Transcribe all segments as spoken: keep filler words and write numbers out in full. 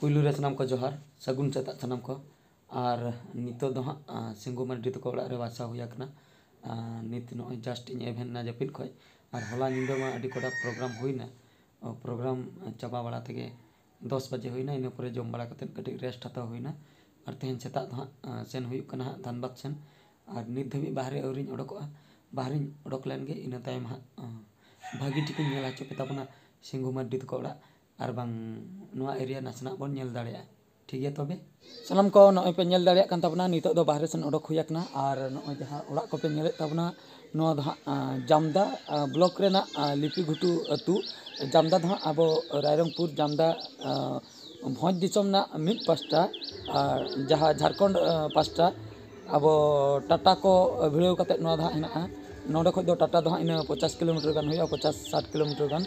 ᱯᱩᱭᱞᱩ ᱨᱮ ᱥᱟᱱᱟᱢ ᱠᱚ ᱡᱚᱦᱟᱨ, ᱥᱟᱹᱜᱩᱱ ᱥᱮᱛᱟᱜ ᱥᱟᱱᱟᱢ ᱠᱚ᱾ ᱟᱨ ᱱᱤᱛᱚᱜ ᱫᱚ ᱦᱟᱸᱜ, ᱟᱸ, ᱥᱤᱝᱜᱩ ᱢᱟᱨᱰᱤ ᱛᱟᱠᱚ ᱚᱲᱟᱜ ᱨᱮ ᱵᱟᱥᱟ ᱦᱩᱭ ᱟᱠᱟᱱᱟ᱾ ᱟᱸ, ᱱᱤᱛ ᱱᱚᱜᱼᱚᱭ just ᱤᱧ ᱮᱵᱷᱮᱱ ᱮᱱᱟ ᱡᱟᱹᱯᱤᱫ ᱠᱷᱚᱡ᱾ ᱟᱨ ᱦᱚᱞᱟ ᱧᱤᱫᱟᱹ ᱢᱟ ᱟᱹᱰᱤ ᱠᱚᱰᱟ program ᱦᱩᱭᱱᱟ᱾ ᱚ, program ᱪᱟᱵᱟ ᱵᱟᱲᱟ ᱛᱮᱜᱮ ᱫᱚᱥ ᱵᱟᱡᱮ ᱦᱩᱭᱱᱟ, ᱤᱱᱟᱹ ᱯᱚᱨᱮ ᱡᱚᱢ ᱵᱟᱲᱟ ᱠᱟᱛᱮᱫ ᱠᱟᱹᱴᱤᱡ rest ᱦᱟᱛᱟᱣ ᱦᱩᱭᱱᱟ᱾ ᱟᱨ ᱛᱮᱦᱮᱧ ᱥᱮᱛᱟᱜ ᱫᱚ ᱦᱟᱸᱜ, ᱟᱸ, ᱥᱮᱱ ᱦᱩᱭᱩᱜ ᱠᱟᱱᱟ ᱦᱟᱸᱜ ᱫᱷᱟᱱᱵᱟᱫᱽ ᱥᱮᱱ᱾ ᱟᱨ ᱱᱤᱛ ᱫᱷᱟᱹᱵᱤᱡ ᱵᱟᱦᱨᱮ ᱟᱹᱣᱨᱤᱧ ᱚᱰᱚᱠᱚᱜᱼᱟ᱾ ᱵᱟᱦᱨᱮᱧ ᱚᱰᱚᱠ ᱞᱮᱱ ᱜᱮ, ᱤᱱᱟᱹ ᱛᱟᱭᱚᱢ ᱦᱟᱸᱜ, ᱟᱸ, ᱵᱷᱟᱹᱜᱤ ᱴᱷᱤᱠᱤᱧ ᱧᱮᱞ ᱦᱚᱪᱚ ᱯᱮ ᱛᱟᱵᱚᱱᱟ ᱥᱤᱝᱜᱩ ᱢᱟᱨᱰᱤ ᱛᱟᱠᱚ ᱚᱲᱟᱜ, ᱟᱨ ᱵᱟᱝ ᱱᱚᱣᱟ area ᱱᱟᱥᱮᱱᱟᱜ ᱵᱚᱱ ᱧᱮᱞ ᱫᱟᱲᱮᱭᱟᱜᱼᱟ᱾ ᱴᱷᱤᱠ ᱜᱮᱭᱟ ᱛᱚᱵᱮ᱾ ᱥᱟᱱᱟᱢ ᱠᱚ ᱱᱚᱜᱼᱚᱭ ᱯᱮ ᱧᱮᱞ ᱫᱟᱲᱮᱭᱟᱜ ᱠᱟᱱ ᱛᱟᱵᱚᱱᱟ, ᱱᱤᱛᱚᱜ ᱫᱚ ᱵᱟᱦᱨᱮ ᱥᱮᱱ ᱚᱰᱚᱠ ᱦᱩᱭ ᱟᱠᱟᱱᱟ᱾ ᱟᱨ ᱱᱚᱜᱼᱚᱭ ᱡᱟᱦᱟᱸ ᱚᱲᱟᱜ ᱠᱚᱯᱮ ᱧᱮᱞᱮᱫ ᱛᱟᱵᱚᱱᱟ, ᱱᱚᱣᱟ ᱫᱚ ᱦᱟᱸᱜ, ᱟᱸ, ᱡᱟᱢᱫᱟ, ᱟᱸ, block ᱨᱮᱱᱟᱜ, ᱟᱸ, ᱞᱤᱯᱤ ᱜᱷᱩᱴᱩ ᱟᱹᱛᱩ᱾ ᱡᱟᱢᱫᱟ ᱫᱚ ᱦᱟᱸᱜ ᱟᱵᱚ ᱨᱟᱭᱨᱚᱝᱯᱩᱨ ᱡᱟᱢᱫᱟ, ᱟᱸ, ᱵᱷᱚᱸᱡᱽ ᱫᱤᱥᱚᱢ ᱨᱮᱱᱟᱜ ᱢᱤᱫ ᱯᱟᱥᱴᱟ, ᱟᱨ ᱡᱟᱦᱟᱸ ᱡᱷᱟᱲᱠᱷᱚᱸᱰ, ᱟᱸ, ᱯᱟᱥᱴᱟ ᱟᱵᱚ ᱴᱟᱴᱟ ᱠᱚ ᱵᱷᱤᱲᱟᱹᱣ ᱠᱟᱛᱮᱫ ᱱᱚᱣᱟ ᱫᱚ ᱦᱟᱸᱜ ᱦᱮᱱᱟᱜᱼᱟ᱾ ᱱᱚᱸᱰᱮ ᱠᱷᱚᱡ ᱫᱚ ᱴᱟᱴᱟ ᱫᱚ ᱦᱟᱸᱜ ᱤᱱᱟᱹ ᱯᱚᱪᱟᱥ kilometre ᱜᱟᱱ ᱦᱩᱭᱩᱜᱼᱟ, ᱯᱚᱪᱟᱥ ᱥᱟᱴ kilometre ᱜᱟᱱ᱾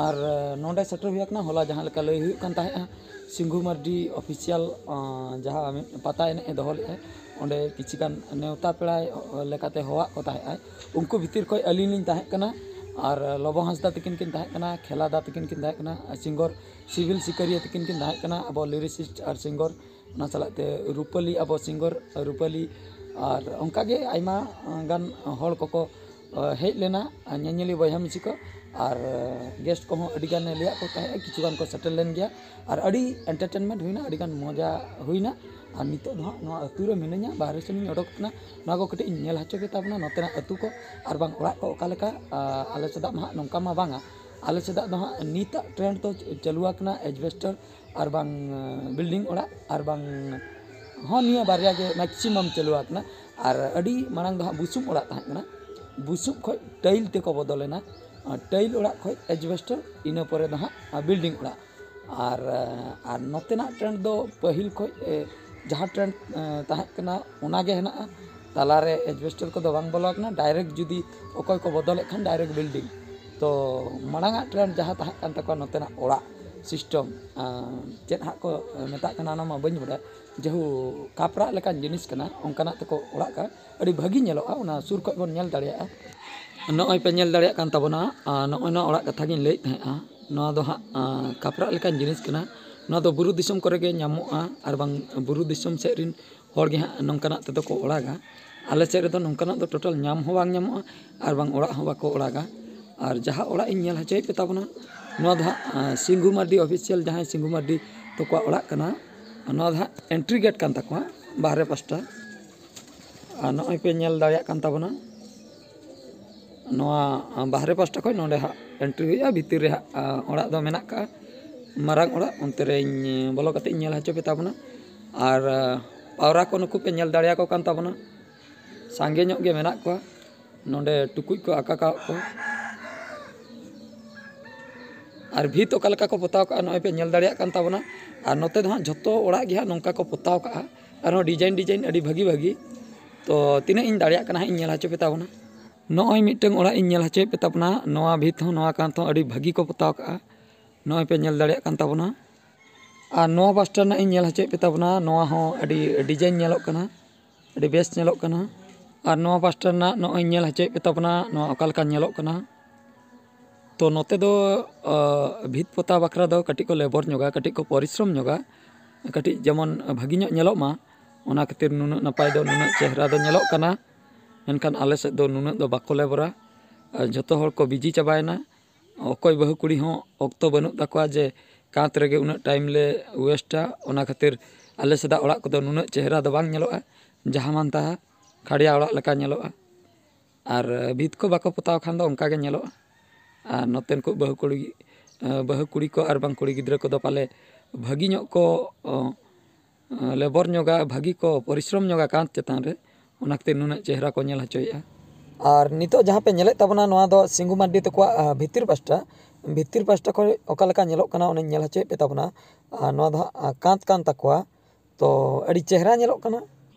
ᱟᱨ, ᱟᱸ, ᱱᱚᱸᱰᱮ ᱥᱮᱴᱮᱨ ᱦᱩᱭ ᱟᱠᱟᱱᱟ᱾ ᱦᱚᱞᱟ ᱡᱟᱦᱟᱸ ᱞᱮᱠᱟ ᱞᱟᱹᱭ ᱦᱩᱭᱩᱜ ᱠᱟᱱ ᱛᱟᱦᱮᱸᱜᱼᱟ, ᱥᱤᱝᱜᱩ ᱢᱟᱨᱰᱤ official, ᱟᱸ, ᱡᱟᱦᱟᱸ ᱢᱤᱫ ᱯᱟᱛᱟ ᱮᱱᱮᱡ ᱮ ᱫᱚᱦᱚ ᱞᱮᱫᱼᱟ, ᱚᱸᱰᱮ ᱠᱤᱪᱷᱤ ᱜᱟᱱ ᱱᱮᱣᱛᱟ ᱯᱮᱲᱟ ᱞᱮᱠᱟᱛᱮ ᱦᱚᱦᱚᱣᱟᱫ ᱠᱚ ᱛᱟᱦᱮᱸᱜᱼᱟᱭ᱾ ᱩᱱᱠᱩ ᱵᱷᱤᱛᱤᱨ ᱠᱷᱚᱡ ᱟᱹᱞᱤᱧ ᱞᱤᱧ ᱛᱟᱦᱮᱸ ᱠᱟᱱᱟ᱾ ᱟᱨ ᱞᱚᱵᱚ ᱦᱟᱸᱥᱫᱟ ᱛᱟᱹᱠᱤᱱ ᱠᱤᱱ ᱛᱟᱦᱮᱸ ᱠᱟᱱᱟ, ᱠᱷᱮᱞᱟᱫᱟ ᱛᱟᱹᱠᱤᱱ ᱠᱤᱱ ᱛᱟᱦᱮᱸ ᱠᱟᱱᱟ, ᱟᱨ singer ᱥᱤᱵᱤᱞ ᱥᱤᱠᱟᱹᱨᱤᱭᱟᱹ ᱛᱟᱹᱠᱤᱱ ᱠᱤᱱ ᱛᱟᱦᱮᱸ ᱠᱟᱱᱟ, ᱟᱵᱚ lyricist ᱟᱨ singer᱾ ᱚᱱᱟ ᱥᱟᱞᱟᱜ ᱛᱮ ᱨᱩᱯᱟᱹᱞᱤ, ᱟᱵᱚ singer ᱨᱩᱯᱟᱹᱞᱤ, ᱟᱨ ᱚᱱᱠᱟ ᱜᱮ ᱟᱭᱢᱟ ᱜᱟᱱ ᱦᱚᱲ ᱠᱚᱠᱚ, ᱟᱸ, ᱦᱮᱡ ᱞᱮᱱᱟ, ᱟᱨ ᱧᱮᱧᱮᱞᱤᱭᱟᱹ ᱵᱚᱭᱦᱟ ᱢᱤᱥᱤ ᱠᱚ, ᱟᱨ, ᱟᱸ, guest ᱠᱚᱦᱚᱸ ᱟᱹᱰᱤ ᱜᱟᱱᱮ ᱞᱟᱹᱭᱟᱫ ᱠᱚ ᱛᱟᱦᱮᱸᱫ, ᱠᱤᱪᱷᱩ ᱜᱟᱱ ᱠᱚ ᱥᱮᱴᱮᱨ ᱞᱮᱱ ᱜᱮᱭᱟ᱾ ᱟᱨ ᱟᱹᱰᱤ entertainment ᱦᱩᱭᱱᱟ, ᱟᱹᱰᱤ ᱜᱟᱱ ᱢᱚᱡᱟ ᱦᱩᱭᱱᱟ᱾ ᱟᱨ ᱱᱤᱛᱚᱜ ᱫᱚ ᱦᱟᱸᱜ ᱱᱚᱣᱟ ᱟᱹᱛᱩ ᱨᱮ ᱢᱤᱱᱟᱹᱧᱟ, ᱵᱟᱦᱨᱮ ᱥᱮᱱᱤᱧ ᱚᱰᱚᱠ ᱠᱟᱱᱟ, ᱱᱚᱣᱟ ᱠᱚ ᱠᱟᱹᱴᱤᱡ ᱤᱧ ᱧᱮᱞ ᱦᱚᱪᱚ ᱯᱮ ᱛᱟᱵᱚᱱᱟ, ᱱᱚᱛᱮᱱᱟᱜ ᱟᱹᱛᱩ ᱠᱚ ᱟᱨ ᱵᱟᱝ ᱚᱲᱟᱜ ᱠᱚ ᱚᱠᱟ ᱞᱮᱠᱟ᱾ ᱟᱸ, ᱟᱞᱮ ᱥᱮᱫᱟᱜ ᱢᱟ ᱦᱟᱸᱜ ᱱᱚᱝᱠᱟ ᱢᱟ ᱵᱟᱝᱟ᱾ ᱟᱞᱮ ᱥᱮᱫᱟᱜ ᱫᱚ ᱦᱟᱸᱜ ᱱᱤᱛᱟᱜ trend ᱫᱚ ᱪᱟᱹᱞᱩ ᱟᱠᱟᱱᱟ asbestos ᱟᱨ ᱵᱟᱝ, ᱟᱸ, building ᱚᱲᱟᱜ, ᱟᱨ ᱵᱟᱝ ᱦᱚᱸ ᱱᱤᱭᱟᱹ ᱵᱟᱨᱭᱟ ᱜᱮ maximum ᱪᱟᱹᱞᱩ ᱟᱠᱟᱱᱟ᱾ ᱟᱨ ᱟᱹᱰᱤ ᱢᱟᱲᱟᱝ ᱫᱚ ᱦᱟᱸᱜ ᱵᱩᱥᱩᱵ ᱚᱲᱟᱜ ᱛᱟᱦᱮᱸ ᱠᱟᱱᱟ, ᱵᱩᱥᱩᱵ ᱠᱷᱚᱡ tile ᱛᱮᱠᱚ ᱵᱚᱫᱚᱞᱮᱱᱟ, ᱟᱨ tile ᱚᱲᱟᱜ ᱠᱷᱚᱡ asbestos, ᱤᱱᱟᱹ ᱯᱚᱨᱮ ᱫᱚ ᱦᱟᱸᱜ, ᱟᱸ, building ᱚᱲᱟᱜ᱾ ᱟᱨ, ᱟᱨ ᱱᱚᱛᱮᱱᱟᱜ trend ᱫᱚ ᱯᱟᱹᱦᱤᱞ ᱠᱷᱚᱡ, ᱮ, ᱡᱟᱦᱟᱸ trend, ᱮ, ᱛᱟᱦᱮᱸ ᱠᱟᱱᱟ, ᱚᱱᱟ ᱜᱮ ᱦᱮᱱᱟᱜᱼᱟ᱾ ᱛᱟᱞᱟᱨᱮ asbestos ᱠᱚᱫᱚ ᱵᱟᱝ ᱵᱚᱞᱚ ᱟᱠᱟᱱᱟ, direct ᱡᱩᱫᱤ ᱚᱠᱚᱭ ᱠᱚ ᱵᱚᱫᱚᱞᱮᱫ ᱠᱷᱟᱱ direct building᱾ ᱛᱚ ᱢᱟᱲᱟᱝᱟᱜ trend ᱡᱟᱦᱟᱸ ᱛᱟᱦᱮᱸ ᱠᱟᱱ ᱛᱟᱠᱚᱣᱟ ᱱᱚᱛᱮᱱᱟᱜ ᱚᱲᱟᱜ system, ᱟᱸ, ᱪᱮᱫ ᱦᱟᱸᱜ ᱠᱚ ᱢᱮᱛᱟᱜ ᱠᱟᱱᱟ ᱚᱱᱟ ᱢᱟ ᱵᱟᱹᱧ ᱵᱟᱰᱟᱭᱟ, ᱡᱮᱦᱩ ᱠᱟᱯᱨᱟᱜ ᱞᱮᱠᱟᱱ ᱡᱤᱱᱤᱥ ᱠᱟᱱᱟ, ᱚᱱᱠᱟᱱᱟᱜ ᱛᱮᱠᱚ ᱚᱲᱟᱜ ᱠᱟᱜᱼᱟ᱾ ᱟᱹᱰᱤ ᱵᱷᱟᱹᱜᱤ ᱧᱮᱞᱚᱜᱼᱟ, ᱚᱱᱟ ᱥᱩᱨ ᱠᱷᱚᱡ ᱵᱚᱱ ᱧᱮᱞ ᱫᱟᱲᱮᱭᱟᱜᱼᱟ᱾ ᱱᱚᱜᱼᱚᱭ ᱯᱮ ᱧᱮᱞ ᱫᱟᱲᱮᱭᱟᱜ ᱠᱟᱱ ᱛᱟᱵᱚᱱᱟ, ᱟᱸ, ᱱᱚᱜᱼᱚᱭ ᱱᱚᱣᱟ ᱚᱲᱟᱜ ᱠᱟᱛᱷᱟ ᱜᱤᱧ ᱞᱟᱹᱭᱮᱫ ᱛᱟᱦᱮᱸᱜᱼᱟ᱾ ᱱᱚᱣᱟ ᱫᱚ ᱦᱟᱸᱜ, ᱟᱸ, ᱠᱟᱯᱨᱟᱜ ᱞᱮᱠᱟᱱ ᱡᱤᱱᱤᱥ ᱠᱟᱱᱟ᱾ ᱱᱚᱣᱟ ᱫᱚ ᱵᱩᱨᱩ ᱫᱤᱥᱚᱢ ᱠᱚᱨᱮ ᱜᱮ ᱧᱟᱢᱚᱜᱼᱟ, ᱟᱨ ᱵᱟᱝ ᱵᱩᱨᱩ ᱫᱤᱥᱚᱢ ᱥᱮᱫ ᱨᱤᱱ ᱦᱚᱲ ᱜᱮ ᱦᱟᱸᱜ ᱱᱚᱝᱠᱟᱱᱟᱜ ᱛᱮᱫᱚ ᱠᱚ ᱚᱲᱟᱜᱟ᱾ ᱟᱞᱮ ᱥᱮᱫ ᱨᱮᱫᱚ ᱱᱚᱝᱠᱟᱱᱟᱜ ᱫᱚ ᱴᱳᱴᱟᱞ ᱧᱟᱢ ᱦᱚᱸ ᱵᱟᱝ ᱧᱟᱢᱚᱜᱼᱟ, ᱟᱨ ᱵᱟᱝ ᱚᱲᱟᱜ ᱦᱚᱸ ᱵᱟᱠᱚ ᱚᱲᱟᱜᱟ᱾ ᱟᱨ ᱡᱟᱦᱟᱸ ᱚᱲᱟᱜ ᱤᱧ ᱧᱮᱞ ᱦᱚᱪᱚᱭᱮᱫ ᱯᱮ ᱛᱟᱵᱚᱱᱟ, ᱱᱚᱣᱟ ᱫᱚ ᱦᱟᱸᱜ ᱟᱸ, ᱥᱤᱝᱜᱩ ᱢᱟᱨᱰᱤ ᱚᱯᱷᱤᱥᱤᱭᱟᱞ, ᱡᱟᱦᱟᱸᱭ ᱥᱤᱝᱜᱩ ᱢᱟᱨᱰᱤ ᱛᱟᱠᱚᱣᱟᱜ ᱚᱲᱟᱜ ᱠᱟᱱᱟ᱾ ᱱᱚᱣᱟ ᱫᱚ ᱦᱟᱸᱜ ᱮᱱᱴᱨᱤ ᱜᱮᱴ ᱠᱟᱱ ᱛᱟᱠᱚᱣᱟ ᱵᱟᱦᱨᱮ ᱯᱟᱥᱴᱟ᱾ ᱟᱨ ᱱᱚᱜᱼᱚᱭ ᱯᱮ ᱧᱮᱞ ᱫᱟᱲᱮᱭᱟᱜ ᱠᱟᱱ ᱛᱟᱵᱚᱱᱟ, ᱱᱚᱣᱟ ᱵᱟᱦᱨᱮ ᱯᱟᱥᱴᱟ ᱠᱷᱚᱱ ᱱᱚᱸᱰᱮ ᱦᱟᱸᱜ ᱮᱱᱴᱨᱤ ᱦᱩᱭᱩᱜᱼᱟ᱾ ᱵᱷᱤᱛᱤᱨ ᱨᱮ ᱦᱟᱸᱜ ᱚᱲᱟᱜ ᱫᱚ ᱢᱮᱱᱟᱜ ᱠᱟᱜᱼᱟ, ᱢᱟᱨᱟᱝ ᱚᱲᱟᱜ᱾ ᱚᱱᱛᱮ ᱨᱮᱧ ᱵᱚᱞᱚ ᱠᱟᱛᱮ ᱤᱧ ᱧᱮᱞ ᱦᱚᱪᱚ ᱯᱮ ᱛᱟᱵᱚᱱᱟ᱾ ᱟᱨ ᱯᱟᱣᱨᱟ ᱠᱚ ᱱᱩᱠᱩ ᱯᱮ ᱧᱮᱞ ᱫᱟᱲᱮᱭᱟᱠᱚ ᱠᱟᱱ ᱛᱟᱵᱚᱱᱟ, ᱥᱟᱸᱜᱮ ᱧᱚᱜ ᱜᱮ ᱢᱮᱱᱟᱜ ᱠᱚᱣᱟ᱾ ᱱᱚᱸᱰᱮ ᱴᱩᱠᱩᱡ ᱠᱚ ᱟᱠᱟ ᱠᱟᱜ ᱠᱚ᱾ ᱟᱨ ᱵᱷᱤᱛ ᱚᱠᱟ ᱞᱮᱠᱟ ᱠᱚ ᱯᱚᱛᱟᱣ ᱠᱟᱜᱼᱟ, ᱱᱚᱜᱼᱚᱭ ᱯᱮ ᱧᱮᱞ ᱫᱟᱲᱮᱭᱟᱜ ᱠᱟᱱ ᱛᱟᱵᱚᱱᱟ᱾ ᱟᱨ ᱱᱚᱛᱮ ᱫᱚ ᱦᱟᱸᱜ ᱡᱷᱚᱛᱚ ᱚᱲᱟᱜ ᱜᱮ ᱦᱟᱸᱜ ᱱᱚᱝᱠᱟ ᱠᱚ ᱯᱚᱛᱟᱣ ᱠᱟᱜᱼᱟ, ᱟᱨᱦᱚᱸ ᱰᱤᱡᱟᱭᱤᱱ ᱰᱤᱡᱟᱭᱤᱱ ᱟᱹᱰᱤ ᱵᱷᱟᱹᱜᱤ ᱵᱷᱟᱹᱜᱤ᱾ ᱛᱚ ᱛᱤᱱᱟᱹᱜ ᱤᱧ ᱫᱟᱲᱮᱭᱟᱜ ᱠᱟᱱᱟ ᱦᱟᱸᱜ ᱤᱧ ᱧᱮᱞ ᱦᱚᱪᱚ ᱯᱮ ᱛᱟᱵᱚᱱᱟ᱾ ᱱᱚᱜᱼᱚᱭ ᱢᱤᱫᱴᱟᱝ ᱚᱲᱟᱜ ᱤᱧ ᱧᱮᱞ ᱦᱚᱪᱚᱭᱮᱫ ᱯᱮ ᱛᱟᱵᱚᱱᱟ᱾ ᱱᱚᱣᱟ ᱵᱷᱤᱛ ᱦᱚᱸ ᱱᱚᱣᱟ ᱠᱟᱸᱛ ᱦᱚᱸ ᱟᱹᱰᱤ ᱵᱷᱟᱹᱜᱤ ᱠᱚ ᱯᱚᱛᱟᱣ ᱠᱟᱜᱼᱟ, ᱱᱚᱜᱼᱚᱭ ᱯᱮ ᱧᱮᱞ ᱫᱟᱲᱮᱭᱟᱜ ᱠᱟᱱ ᱛᱟᱵᱚᱱᱟ᱾ ᱟᱨ ᱱᱚᱣᱟ ᱯᱟᱥᱴᱟ ᱨᱮᱱᱟᱜ ᱤᱧ ᱧᱮᱞ ᱦᱚᱪᱚᱭᱮᱫ ᱯᱮ ᱛᱟᱵᱚᱱᱟ, ᱱᱚᱣᱟ ᱦᱚᱸ ᱟᱹᱰᱤ ᱰᱤᱡᱟᱭᱤᱱ ᱧᱮᱞᱚᱜ ᱠᱟᱱᱟ, ᱟᱹᱰᱤ ᱵᱮᱥ ᱧᱮᱞᱚᱜ ᱠᱟᱱᱟ᱾ ᱟᱨ ᱱᱚᱣᱟ ᱯᱟᱥᱴᱟ ᱨᱮᱱᱟᱜ ᱱᱚᱜᱼᱚᱭ ᱤᱧ ᱧᱮᱞ ᱦᱚᱪᱚᱭᱮᱫ ᱯᱮ ᱛᱟᱵᱚᱱᱟ, ᱱᱚᱣᱟ ᱚᱠᱟ ᱞᱮᱠᱟ ᱧᱮᱞᱚᱜ ᱠᱟᱱᱟ᱾ ᱛᱚ ᱱᱚᱛᱮ ᱫᱚ ᱟᱸ, ᱵᱷᱤᱛ ᱯᱚᱛᱟᱣ ᱵᱟᱠᱷᱨᱟ ᱫᱚ ᱠᱟᱹᱴᱤᱡ ᱠᱚ ᱞᱮᱵᱚᱨ ᱧᱚᱜᱟ, ᱠᱟᱹᱴᱤᱡ ᱠᱚ ᱯᱚᱨᱤᱥᱨᱚᱢ ᱧᱚᱜᱟ, ᱠᱟᱹᱴᱤᱡ ᱡᱮᱢᱚᱱ ᱵᱷᱟᱹᱜᱤ ᱧᱚᱜ ᱧᱮᱞᱚᱜ ᱢᱟ, ᱚᱱᱟ ᱠᱷᱟᱹᱛᱤᱨ ᱱᱩᱱᱟᱹᱜ ᱱᱟᱯᱟᱭ ᱫᱚ, ᱱᱩᱱᱟᱹᱜ ᱪᱮᱦᱨᱟ ᱫᱚ ᱧᱮᱞᱚᱜ ᱠᱟᱱᱟ᱾ ᱢᱮᱱᱠᱷᱟᱱ ᱟᱞᱮ ᱥᱮᱫ ᱫᱚ ᱱᱩᱱᱟᱹᱜ ᱫᱚ ᱵᱟᱠᱚ ᱞᱮᱵᱚᱨᱟ᱾ ᱟᱨ ᱡᱷᱚᱛᱚ ᱦᱚᱲ ᱠᱚ ᱵᱤᱡᱤ ᱪᱟᱵᱟᱭᱮᱱᱟ᱾ ᱚᱠᱚᱭ ᱵᱟᱹᱦᱩ ᱠᱩᱲᱤ ᱦᱚᱸ ᱚᱠᱛᱚ ᱵᱟᱹᱱᱩᱜ ᱛᱟᱠᱚᱣᱟ ᱡᱮ ᱠᱟᱸᱛ ᱨᱮᱜᱮ ᱩᱱᱟᱹᱜ ᱴᱟᱭᱤᱢ ᱞᱮ ᱳᱭᱮᱥᱴᱟ᱾ ᱚᱱᱟ ᱠᱷᱟᱹᱛᱤᱨ ᱟᱞᱮ ᱥᱮᱫᱟᱜ ᱚᱲᱟᱜ ᱠᱚᱫᱚ ᱱᱩᱱᱟᱹᱜ ᱪᱮᱦᱨᱟ ᱫᱚ ᱵᱟᱝ ᱧᱮᱞᱚᱜᱼᱟ, ᱡᱟᱦᱟᱸ ᱢᱟᱱ ᱛᱟᱦᱟᱸ ᱠᱷᱟᱲᱭᱟ ᱚᱲᱟᱜ ᱞᱮᱠᱟ ᱧᱮᱞᱚᱜᱼᱟ᱾ ᱟᱨ ᱵᱷᱤᱛ ᱠᱚ ᱵᱟᱠᱚ ᱯᱚᱛᱟᱣ ᱠᱷᱟᱱ ᱫᱚ ᱚᱱᱠᱟ ᱜᱮ ᱧᱮᱞᱚᱜᱼᱟ᱾ ᱟᱨ ᱱᱚᱛᱮᱱ ᱠᱚ ᱵᱟᱹᱦᱩ ᱠᱩᱲᱤ, ᱵᱟᱹᱦᱩ ᱠᱩᱲᱤ ᱠᱚ ᱟᱨ ᱵᱟᱝ ᱠᱩᱲᱤ ᱜᱤᱫᱽᱨᱟᱹ ᱠᱚᱫᱚ ᱯᱟᱞᱮ ᱵᱷᱟᱹᱜᱤ ᱧᱚᱜ ᱠᱚ ᱞᱮᱵᱚᱨ ᱧᱚᱜᱟ, ᱵᱷᱟᱹᱜᱤ ᱠᱚ ᱯᱚᱨᱤᱥᱨᱚᱢ ᱧᱚᱜᱟ ᱠᱟᱸᱛ ᱪᱮᱛᱟᱱ ᱨᱮ, ᱚᱱᱟ ᱠᱷᱟᱹᱛᱤᱨ ᱱᱩᱱᱟᱹᱜ ᱪᱮᱦᱨᱟ ᱠᱚ ᱧᱮᱞ ᱦᱚᱪᱚᱭᱮᱫᱼᱟ᱾ ᱟᱨ ᱱᱤᱛᱚᱜ ᱡᱟᱦᱟᱸ ᱯᱮ ᱧᱮᱞᱮᱫ ᱛᱟᱵᱚᱱᱟ, ᱱᱚᱣᱟ ᱫᱚ ᱥᱤᱝᱜᱩ ᱢᱟᱨᱰᱤ ᱛᱟᱠᱚᱣᱟᱜ ᱟᱸ, ᱵᱷᱤᱛᱤᱨ ᱯᱟᱥᱴᱟ, ᱵᱷᱤᱛᱤᱨ ᱯᱟᱥᱴᱟ ᱠᱷᱚᱱ ᱚᱠᱟ ᱞᱮᱠᱟ ᱧᱮᱞᱚᱜ ᱠᱟᱱᱟ ᱚᱱᱟᱧ ᱧᱮᱞ ᱦᱚᱪᱚᱭᱮᱫ ᱯᱮ ᱛᱟᱵᱚᱱᱟ᱾ ᱟᱨ ᱱᱚᱣᱟ ᱫᱚ ᱦᱟᱸᱜ ᱟᱸ, ᱠᱟᱸᱛ ᱠᱟᱱ ᱛᱟᱠᱚᱣᱟ, ᱛᱚ ᱟᱹᱰᱤ ᱪᱮᱦᱨᱟ ᱧᱮᱞᱚᱜ ᱠᱟᱱᱟ᱾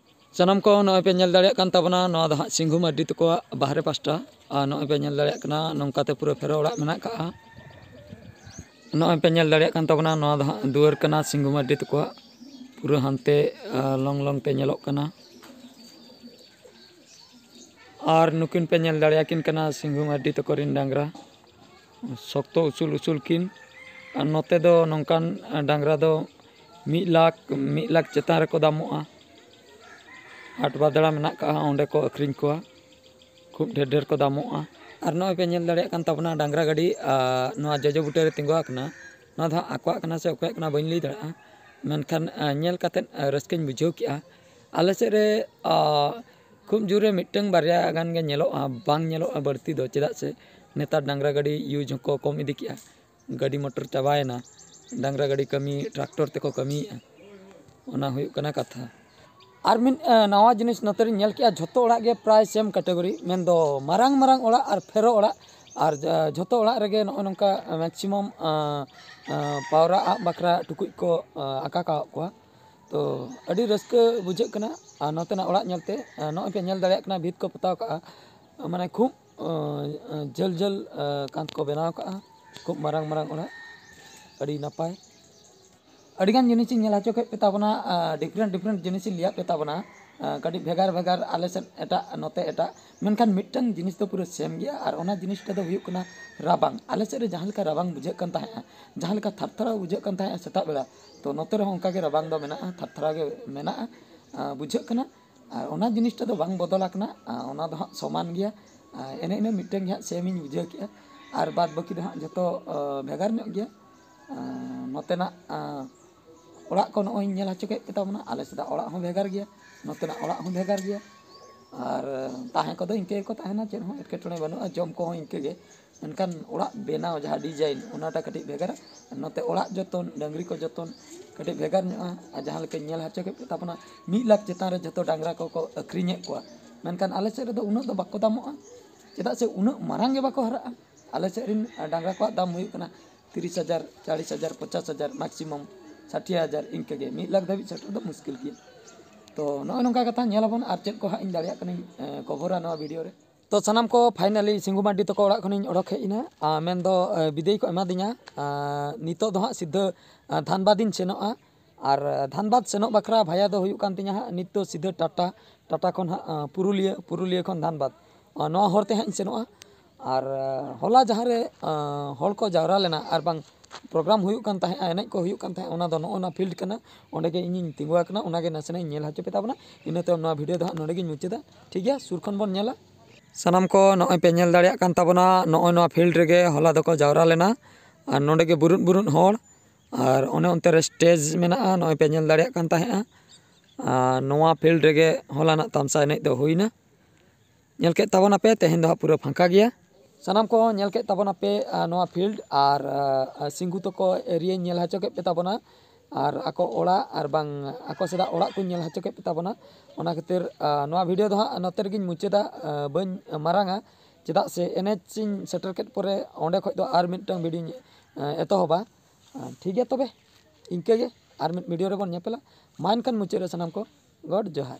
ᱥᱟᱱᱟᱢ ᱠᱚ ᱱᱚᱜᱼᱚᱭ ᱯᱮ ᱧᱮᱞ ᱫᱟᱲᱮᱭᱟᱜ ᱠᱟᱱ ᱛᱟᱵᱚᱱᱟ, ᱱᱚᱣᱟ ᱫᱚ ᱦᱟᱸᱜ ᱥᱤᱝᱜᱩ ᱢᱟᱨᱰᱤ ᱛᱟᱠᱚᱣᱟᱜ ᱵᱟᱦᱨᱮ ᱯᱟᱥᱴᱟ᱾ ᱟᱨ ᱱᱚᱜᱼᱚᱭ ᱯᱮ ᱧᱮᱞ ᱫᱟᱲᱮᱭᱟᱜ ᱠᱟᱱᱟ, ᱱᱚᱝᱠᱟᱛᱮ ᱯᱩᱨᱟᱹ ᱯᱷᱮᱨᱚ ᱚᱲᱟᱜ ᱢᱮᱱᱟᱜ ᱠᱟᱜᱼᱟ᱾ ᱱᱚᱜᱼᱚᱭ ᱯᱮ ᱧᱮᱞ ᱫᱟᱲᱮᱭᱟᱜ ᱠᱟᱱ ᱛᱟᱵᱚᱱᱟ, ᱱᱚᱣᱟ ᱫᱚ ᱦᱟᱸᱜ ᱫᱩᱣᱟᱹᱨ ᱠᱟᱱᱟ ᱥᱤᱝᱜᱩ ᱢᱟᱨᱰᱤ ᱛᱟᱠᱚᱣᱟᱜ, ᱯᱩᱨᱟᱹ ᱦᱟᱱᱛᱮ ᱟᱸ, ᱞᱚᱝ ᱞᱚᱝ ᱛᱮ ᱧᱮᱞᱚᱜ ᱠᱟᱱᱟ᱾ ᱟᱨ ᱱᱩᱠᱤᱱ ᱯᱮ ᱧᱮᱞ ᱫᱟᱲᱮᱭᱟᱠᱤᱱ ᱠᱟᱱᱟ ᱥᱤᱝᱜᱩ ᱢᱟᱨᱰᱤ ᱛᱟᱠᱚ ᱨᱤᱱ ᱰᱟᱝᱨᱟ, ᱥᱚᱠᱛᱚ ᱩᱥᱩᱞ ᱩᱥᱩᱞ ᱠᱤᱱ᱾ ᱟᱨ ᱱᱚᱛᱮ ᱫᱚ ᱱᱚᱝᱠᱟᱱ ᱰᱟᱝᱨᱟ ᱫᱚ ᱢᱤᱫ ᱞᱟᱠᱷ ᱢᱤᱫ ᱞᱟᱠᱷ ᱪᱮᱛᱟᱱ ᱨᱮᱠᱚ ᱫᱟᱢᱚᱜᱼᱟ᱾ ᱦᱟᱴ ᱵᱟᱫᱽᱲᱟ ᱢᱮᱱᱟᱜ ᱠᱟᱜᱼᱟ, ᱚᱸᱰᱮ ᱠᱚ ᱟᱹᱠᱷᱨᱤᱧ ᱠᱚᱣᱟ, ᱠᱷᱩᱵ ᱰᱷᱮᱨ ᱰᱷᱮᱨ ᱠᱚ ᱫᱟᱢᱚᱜᱼᱟ᱾ ᱟᱨ ᱱᱚᱜᱼᱚᱭ ᱯᱮ ᱧᱮᱞ ᱫᱟᱲᱮᱭᱟᱜ ᱠᱟᱱ ᱛᱟᱵᱚᱱᱟ ᱰᱟᱝᱨᱟ ᱜᱟᱹᱰᱤ ᱱᱚᱣᱟ ᱡᱚᱡᱚ ᱵᱩᱴᱟᱹ ᱨᱮ ᱛᱤᱸᱜᱩ ᱟᱠᱟᱱᱟ᱾ ᱱᱚᱣᱟ ᱫᱚ ᱦᱟᱸᱜ ᱟᱠᱚᱣᱟᱜ ᱠᱟᱱᱟ ᱥᱮ ᱚᱠᱚᱭᱟᱜ ᱠᱟᱱᱟ ᱵᱟᱹᱧ ᱞᱟᱹᱭ ᱫᱟᱲᱮᱭᱟᱜᱼᱟ, ᱢᱮᱱᱠᱷᱟᱱ ᱧᱮᱞ ᱠᱟᱛᱮᱫ ᱨᱟᱹᱥᱠᱟᱹᱧ ᱵᱩᱡᱷᱟᱹᱣ ᱠᱮᱜᱼᱟ᱾ ᱟᱞᱮ ᱥᱮᱫ ᱨᱮ ᱠᱷᱩᱵ ᱡᱳᱨ ᱨᱮ ᱢᱤᱫᱴᱟᱝ ᱵᱟᱨᱭᱟ ᱜᱟᱱ ᱜᱮ ᱧᱮᱞᱚᱜᱼᱟ, ᱵᱟᱝ ᱧᱮᱞᱚᱜᱼᱟ ᱵᱟᱹᱲᱛᱤ ᱫᱚ, ᱪᱮᱫᱟᱜ ᱥᱮ ᱱᱮᱛᱟᱨ ᱰᱟᱝᱨᱟ ᱜᱟᱹᱰᱤ ᱤᱭᱩᱡᱽ ᱦᱚᱸᱠᱚ ᱠᱚᱢ ᱤᱫᱤ ᱠᱮᱜᱼᱟ᱾ ᱜᱟᱹᱰᱤ ᱢᱚᱴᱚᱨ ᱪᱟᱵᱟᱭᱮᱱᱟ, ᱰᱟᱝᱨᱟ ᱜᱟᱹᱰᱤ ᱠᱟᱹᱢᱤ ᱴᱨᱟᱠᱴᱚᱨ ᱛᱮᱠᱚ ᱠᱟᱹᱢᱤᱭᱮᱜᱼᱟ᱾ ᱚᱱᱟ ᱦᱩᱭᱩᱜ ᱠᱟᱱᱟ ᱠᱟᱛᱷᱟ᱾ ᱟᱨ ᱢᱤᱫ ᱱᱟᱣᱟ ᱡᱤᱱᱤᱥ ᱱᱚᱛᱮ ᱨᱤᱧ ᱧᱮᱞ ᱠᱮᱜᱼᱟ, ᱡᱷᱚᱛᱚ ᱚᱲᱟᱜ ᱜᱮ ᱯᱨᱟᱭ ᱥᱮᱢ ᱠᱮᱴᱟᱜᱚᱨᱤ, ᱢᱮᱱᱫᱚ ᱢᱟᱨᱟᱝ ᱢᱟᱨᱟᱝ ᱚᱲᱟᱜ ᱟᱨ ᱯᱷᱮᱨᱚ ᱚᱲᱟᱜ, ᱟᱨ ᱡᱷᱚᱛᱚ ᱚᱲᱟᱜ ᱨᱮᱜᱮ ᱱᱚᱜᱼᱚᱭ ᱱᱚᱝᱠᱟ ᱢᱮᱠᱥᱤᱢᱟᱢ ᱯᱟᱣᱨᱟ ᱟᱜ ᱵᱟᱠᱷᱨᱟ ᱴᱩᱠᱩᱡ ᱠᱚ ᱟᱸᱠᱟ ᱠᱟᱜ ᱠᱚᱣᱟ᱾ ᱛᱚ ᱟᱹᱰᱤ ᱨᱟᱹᱥᱠᱟᱹ ᱵᱩᱡᱷᱟᱹᱜ ᱠᱟᱱᱟ᱾ ᱟᱨ ᱱᱚᱛᱮᱱᱟᱜ ᱚᱲᱟᱜ ᱧᱮᱞᱛᱮ ᱱᱚᱜᱼᱚᱭ ᱯᱮ ᱧᱮᱞ ᱫᱟᱲᱮᱭᱟᱜ ᱠᱟᱱᱟ, ᱵᱷᱤᱛ ᱠᱚ ᱯᱚᱛᱟᱣ ᱠᱟᱜᱼᱟ, ᱢᱟᱱᱮ ᱠᱷᱩᱵ ᱡᱷᱟᱹᱞ ᱡᱷᱟᱹᱞ ᱠᱟᱸᱛ ᱠᱚ ᱵᱮᱱᱟᱣ ᱠᱟᱜᱼᱟ, ᱠᱷᱩᱵ ᱢᱟᱨᱟᱝ ᱢᱟᱨᱟᱝ ᱚᱲᱟᱜ, ᱟᱹᱰᱤ ᱱᱟᱯᱟᱭ᱾ ᱟᱹᱰᱤᱜᱟᱱ ᱡᱤᱱᱤᱥᱤᱧ ᱧᱮᱞ ᱦᱚᱪᱚ ᱠᱮᱫ ᱯᱮ ᱛᱟᱵᱚᱱᱟ, ᱰᱤᱯᱷᱟᱨᱮᱱᱴ ᱰᱤᱯᱷᱟᱨᱮᱱᱴ ᱡᱤᱱᱤᱥᱤᱧ ᱞᱟᱹᱭᱟᱫ ᱯᱮ ᱛᱟᱵᱚᱱᱟ, ᱠᱟᱹᱴᱤᱡ ᱵᱷᱮᱜᱟᱨ ᱵᱷᱮᱜᱟᱨ, ᱟᱞᱮ ᱥᱮᱫ ᱮᱴᱟᱜ ᱱᱚᱛᱮ ᱮᱴᱟᱜ᱾ ᱢᱮᱱᱠᱷᱟᱱ ᱢᱤᱫᱴᱟᱝ ᱡᱤᱱᱤᱥ ᱫᱚ ᱯᱩᱨᱟᱹ ᱥᱮᱢ ᱜᱮᱭᱟ, ᱟᱨ ᱚᱱᱟ ᱡᱤᱱᱤᱥᱴᱟ ᱫᱚ ᱦᱩᱭᱩᱜ ᱠᱟᱱᱟ ᱨᱟᱵᱟᱝ᱾ ᱟᱞᱮ ᱥᱮᱫ ᱨᱮ ᱡᱟᱦᱟᱸ ᱞᱮᱠᱟ ᱨᱟᱵᱟᱝ ᱵᱩᱡᱷᱟᱹᱜ ᱠᱟᱱ ᱛᱟᱦᱮᱸᱜᱼᱟ, ᱡᱟᱦᱟᱸ ᱞᱮᱠᱟ ᱛᱷᱟᱨᱛᱷᱟᱨᱟᱣ ᱵᱩᱡᱷᱟᱹᱜ ᱠᱟᱱ ᱛᱟᱦᱮᱸᱜᱼᱟ ᱥᱮᱛᱟᱜ ᱵᱮᱲᱟ, ᱛᱚ ᱱᱚᱛᱮ ᱨᱮᱦᱚᱸ ᱚᱱᱠᱟᱜᱮ ᱨᱟᱵᱟᱝ ᱫᱚ ᱢᱮᱱᱟᱜᱼᱟ, ᱛᱷᱟᱨᱛᱷᱟᱨᱟᱣ ᱜᱮ ᱢᱮᱱᱟᱜᱼᱟ, ᱵᱩᱡᱷᱟᱹᱜ ᱠᱟᱱᱟ᱾ ᱟᱨ ᱚᱱᱟ ᱡᱤᱱᱤᱥᱴᱟ ᱫᱚ ᱵᱟᱝ ᱵᱚᱫᱚᱞ ᱟᱠᱟᱱᱟ, ᱚᱱᱟ ᱫᱚ ᱦᱟᱸᱜ ᱥᱚᱢᱟᱱ ᱜᱮᱭᱟ᱾ ᱮᱱᱮ ᱤᱱᱟᱹ ᱢᱤᱫᱴᱟᱝ ᱜᱮ ᱦᱟᱸᱜ ᱥᱮᱢ ᱤᱧ ᱵᱩᱡᱷᱟᱹᱣ ᱠᱮᱜᱼᱟ, ᱟᱨ ᱵᱟᱫ ᱵᱟᱹᱠᱤ ᱫᱚ ᱦᱟᱸᱜ ᱡᱷᱚᱛᱚ ᱵᱷᱮᱜᱟᱨ ᱧᱚᱜ ᱜᱮᱭᱟ᱾ ᱱᱚᱛᱮᱱᱟᱜ ᱚᱲᱟᱜ ᱠᱚ ᱱᱚᱜᱼᱚᱭ ᱤᱧ ᱧᱮᱞ ᱦᱚᱪᱚ ᱠᱮᱫ ᱯᱮ ᱛᱟᱵᱚᱱᱟ, ᱟᱞᱮ ᱥᱮᱫᱟᱜ ᱚᱲᱟᱜ ᱦᱚᱸ ᱵᱷᱮᱜᱟᱨ ᱜᱮᱭᱟ, ᱱᱚᱛᱮᱱᱟᱜ ᱚᱲᱟᱜ ᱦᱚᱸ ᱵᱷᱮᱜᱟᱨ ᱜᱮᱭᱟ᱾ ᱟᱨ ᱛᱟᱦᱮᱸ ᱠᱚᱫᱚ ᱤᱱᱠᱟᱹ ᱜᱮᱠᱚ ᱛᱟᱦᱮᱱᱟ, ᱪᱮᱫ ᱦᱚᱸ ᱮᱴᱠᱮᱴᱚᱬᱮ ᱵᱟᱹᱱᱩᱜᱼᱟ, ᱡᱚᱢ ᱠᱚᱦᱚᱸ ᱤᱱᱠᱟᱹ ᱜᱮ᱾ ᱢᱮᱱᱠᱷᱟᱱ ᱚᱲᱟᱜ ᱵᱮᱱᱟᱣ ᱡᱟᱦᱟᱸ ᱰᱤᱡᱟᱭᱤᱱ, ᱚᱱᱟᱴᱟ ᱠᱟᱹᱴᱤᱡ ᱵᱷᱮᱜᱟᱨᱟ᱾ ᱱᱚᱛᱮ ᱚᱲᱟᱜ ᱡᱚᱛᱚᱱ, ᱰᱟᱹᱝᱨᱤ ᱠᱚ ᱡᱚᱛᱚᱱ ᱠᱟᱹᱴᱤᱡ ᱵᱷᱮᱜᱟᱨ ᱧᱚᱜᱼᱟ᱾ ᱟᱨ ᱡᱟᱦᱟᱸ ᱞᱮᱠᱟᱧ ᱧᱮᱞ ᱦᱚᱪᱚ ᱠᱮᱫ ᱯᱮ ᱛᱟᱵᱚᱱᱟ, ᱢᱤᱫ ᱞᱟᱠᱷ ᱪᱮᱛᱟᱱ ᱨᱮ ᱡᱚᱛᱚ ᱰᱟᱝᱨᱟ ᱠᱚᱠᱚ ᱟᱹᱠᱷᱨᱤᱧᱮᱫ ᱠᱚᱣᱟ, ᱢᱮᱱᱠᱷᱟᱱ ᱟᱞᱮ ᱥᱮᱫ ᱨᱮᱫᱚ ᱩᱱᱟᱹᱜ ᱫᱚ ᱵᱟᱠᱚ ᱫᱟᱢᱚᱜᱼᱟ, ᱪᱮᱫᱟᱜ ᱥᱮ ᱩᱱᱟᱹᱜ ᱢᱟᱨᱟᱝ ᱜᱮ ᱵᱟᱠᱚ ᱦᱟᱨᱟᱜᱼᱟ᱾ ᱟᱞᱮ ᱥᱮᱫ ᱨᱮᱱ ᱰᱟᱝᱨᱟ ᱠᱚᱣᱟᱜ ᱫᱟᱢ ᱦᱩᱭᱩᱜ ᱠᱟᱱᱟ ᱛᱤᱨᱤᱥ ᱦᱟᱡᱟᱨ, ᱪᱟᱞᱤᱥ ᱦᱟᱡᱟᱨ, ᱯᱚᱪᱟᱥ ᱦᱟᱡᱟᱨ, ᱢᱮᱠᱥᱤᱢᱟᱢ ᱥᱟᱴᱷᱤ ᱦᱟᱡᱟᱨ, ᱤᱱᱠᱟᱹ ᱜᱮ ᱢᱤᱫ ᱞᱟᱠᱷ ᱫᱷᱟᱹᱵᱤᱡ ᱥᱮᱴᱮᱨ ᱫᱚ ᱢᱩᱥᱠᱤᱞ ᱜᱮᱭᱟ᱾ ᱛᱚ ᱱᱚᱜᱼᱚᱭ ᱱᱚᱝᱠᱟ ᱠᱟᱛᱷᱟ, ᱧᱮᱞ ᱟᱵᱚᱱ ᱟᱨ ᱪᱮᱫ ᱠᱚ ᱦᱟᱸᱜ ᱤᱧ ᱫᱟᱲᱮᱭᱟᱜ ᱠᱟᱹᱱᱟᱹᱧ ᱠᱚᱵᱷᱚᱨᱟ ᱱᱚᱣᱟ ᱵᱷᱤᱰᱤᱭᱳ ᱨᱮ᱾ ᱛᱚ ᱥᱟᱱᱟᱢ ᱠᱚ, ᱯᱷᱟᱭᱱᱟᱞᱤ ᱥᱤᱝᱜᱩ ᱢᱟᱨᱰᱤ ᱛᱟᱠᱚ ᱚᱲᱟᱜ ᱠᱷᱚᱱᱤᱧ ᱚᱰᱚᱠ ᱦᱮᱡ ᱮᱱᱟ᱾ ᱟᱨ ᱢᱮᱱᱫᱚ ᱵᱤᱫᱟᱹᱭ ᱠᱚ ᱮᱢᱟᱫᱤᱧᱟ᱾ ᱟᱨ ᱱᱤᱛᱚᱜ ᱫᱚ ᱦᱟᱸᱜ ᱥᱤᱫᱷᱟᱹ ᱫᱷᱟᱱᱵᱟᱫᱽ ᱤᱧ ᱥᱮᱱᱚᱜᱼᱟ᱾ ᱟᱨ ᱫᱷᱟᱱᱵᱟᱫᱽ ᱥᱮᱱᱚᱜ ᱵᱟᱠᱷᱨᱟ ᱵᱷᱟᱭᱟ ᱫᱚ ᱦᱩᱭᱩᱜ ᱠᱟᱱ ᱛᱤᱧᱟ ᱦᱟᱸᱜ ᱱᱤᱛ ᱫᱚ ᱥᱤᱫᱷᱟᱹ ᱴᱟᱴᱟ, ᱴᱟᱴᱟ ᱠᱷᱚᱱ ᱦᱟᱸᱜ ᱯᱩᱨᱩᱞᱤᱭᱟᱹ, ᱯᱩᱨᱩᱞᱤᱭᱟᱹ ᱠᱷᱚᱱ ᱫᱷᱟᱱᱵᱟᱫᱽ, ᱱᱚᱣᱟ ᱦᱚᱨ ᱛᱮ ᱦᱟᱸᱜ ᱤᱧ ᱥᱮᱱᱚᱜᱼᱟ᱾ ᱟᱨ ᱦᱚᱞᱟ ᱡᱟᱦᱟᱸ ᱨᱮ ᱦᱚᱲ ᱠᱚ ᱡᱟᱣᱨᱟ ᱞᱮᱱᱟ, ᱟᱨ ᱵᱟᱝ ᱯᱨᱳᱜᱨᱟᱢ ᱦᱩᱭᱩᱜ ᱠᱟᱱ ᱛᱟᱦᱮᱸᱜᱼᱟ, ᱮᱱᱮᱡ ᱠᱚ ᱦᱩᱭᱩᱜ ᱠᱟᱱ ᱛᱟᱦᱮᱸᱜᱼᱟ, ᱚᱱᱟ ᱫᱚ ᱱᱚᱜᱼᱚ ᱱᱚᱣᱟ ᱯᱷᱤᱞᱰ ᱠᱟᱱᱟ᱾ ᱚᱸᱰᱮ ᱜᱮ ᱤᱧᱤᱧ ᱛᱤᱸᱜᱩ ᱟᱠᱟᱱᱟ, ᱚᱱᱟ ᱜᱮ ᱱᱟᱥᱮᱱᱟᱜ ᱤᱧ ᱧᱮᱞ ᱦᱚᱪᱚ ᱯᱮ ᱛᱟᱵᱚᱱᱟ᱾ ᱤᱱᱟᱹ ᱛᱟᱭᱚᱢ ᱱᱚᱣᱟ ᱵᱷᱤᱰᱤᱭᱳ ᱫᱚ ᱦᱟᱸᱜ ᱱᱚᱰᱮ ᱜᱤᱧ ᱢᱩᱪᱟᱹᱫᱟ᱾ ᱴᱷᱤᱠ ᱜᱮᱭᱟ, ᱥᱩᱨ ᱠᱷᱚᱱ ᱵᱚᱱ ᱧᱮᱞᱟ᱾ ᱥᱟᱱᱟᱢ ᱠᱚ ᱱᱚᱜᱼᱚᱭ ᱯᱮ ᱧᱮᱞ ᱫᱟᱲᱮᱭᱟᱜ ᱠᱟᱱ ᱛᱟᱵᱚᱱᱟ, ᱱᱚᱜᱼᱚᱭ ᱱᱚᱣᱟ ᱯᱷᱤᱞᱰ ᱨᱮᱜᱮ ᱦᱚᱞᱟ ᱫᱚᱠᱚ ᱡᱟᱣᱨᱟ ᱞᱮᱱᱟ᱾ ᱟᱨ ᱱᱚᱰᱮ ᱜᱮ ᱵᱩᱨᱩᱫ ᱵᱩᱨᱩᱫ ᱦᱚᱲ, ᱟᱨ ᱚᱱᱮ ᱚᱱᱛᱮ ᱨᱮ ᱥᱴᱮᱡᱽ ᱢᱮᱱᱟᱜᱼᱟ, ᱱᱚᱜᱼᱚᱭ ᱯᱮ ᱧᱮᱞ ᱫᱟᱲᱮᱭᱟᱜ ᱠᱟᱱ ᱛᱟᱦᱮᱸᱜᱼᱟ᱾ ᱟᱨ ᱱᱚᱣᱟ ᱯᱷᱤᱞᱰ ᱨᱮᱜᱮ ᱦᱚᱞᱟᱱᱟᱜ ᱛᱟᱢᱥᱟ ᱮᱱᱮᱡ ᱫᱚ ᱦᱩᱭᱱᱟ᱾ ᱧᱮᱞ ᱠᱮᱫ ᱛᱟᱵᱚᱱᱟᱯᱮ, ᱛᱮᱦᱮᱧ ᱫᱚ ᱦᱟᱸᱜ ᱯᱩᱨᱟᱹ ᱯᱷᱟᱸᱠᱟ ᱜᱮᱭᱟ᱾ ᱥᱟᱱᱟᱢ ᱠᱚ ᱧᱮᱞ ᱠᱮᱫ ᱛᱟᱵᱚᱱᱟᱯᱮ, ᱟᱨ ᱱᱚᱣᱟ ᱯᱷᱤᱞᱰ ᱟᱨ, ᱟᱨ ᱥᱤᱝᱜᱩ ᱛᱟᱠᱚ ᱮᱨᱤᱭᱟᱧ ᱧᱮᱞ ᱦᱚᱪᱚ ᱠᱮᱫ ᱯᱮ ᱛᱟᱵᱚᱱᱟ, ᱟᱨ ᱟᱠᱚ ᱚᱲᱟᱜ ᱟᱨ ᱵᱟᱝ ᱟᱠᱚ ᱥᱮᱫᱟᱜ ᱚᱲᱟᱜ ᱠᱚᱧ ᱧᱮᱞ ᱦᱚᱪᱚ ᱠᱮᱫ ᱯᱮ ᱛᱟᱵᱚᱱᱟ᱾ ᱚᱱᱟ ᱠᱷᱟᱹᱛᱤᱨ, ᱟᱨ ᱱᱚᱣᱟ ᱵᱷᱤᱰᱤᱭᱳ ᱫᱚ ᱦᱟᱸᱜ ᱱᱚᱛᱮ ᱨᱮᱜᱮᱧ ᱢᱩᱪᱟᱹᱫᱟ, ᱟᱨ ᱵᱟᱹᱧ ᱢᱟᱨᱟᱝᱟ, ᱪᱮᱫᱟᱜ ᱥᱮ ᱮᱱᱮᱡ ᱤᱧ ᱥᱮᱴᱮᱨ ᱠᱮᱫ ᱯᱚᱨᱮ ᱚᱸᱰᱮ ᱠᱷᱚᱡ ᱫᱚ ᱟᱨ ᱢᱤᱫᱴᱟᱝ ᱵᱷᱤᱰᱤᱭᱳᱧ, ᱟᱨ ᱮᱛᱚᱦᱚᱵᱟ᱾ ᱟᱨ ᱴᱷᱤᱠ ᱜᱮᱭᱟ, ᱛᱚᱵᱮ ᱤᱱᱠᱟᱹ ᱜᱮ, ᱟᱨ ᱢᱤᱫ ᱵᱷᱤᱰᱤᱭᱳ ᱨᱮᱵᱚᱱ ᱧᱮᱯᱮᱞᱟ᱾ ᱢᱟ ᱮᱱᱠᱷᱟᱱ ᱢᱩᱪᱟᱹᱫ ᱨᱮ ᱥᱟᱱᱟᱢ ᱠᱚ ᱜᱚᱰ ᱡᱚᱦᱟᱨ᱾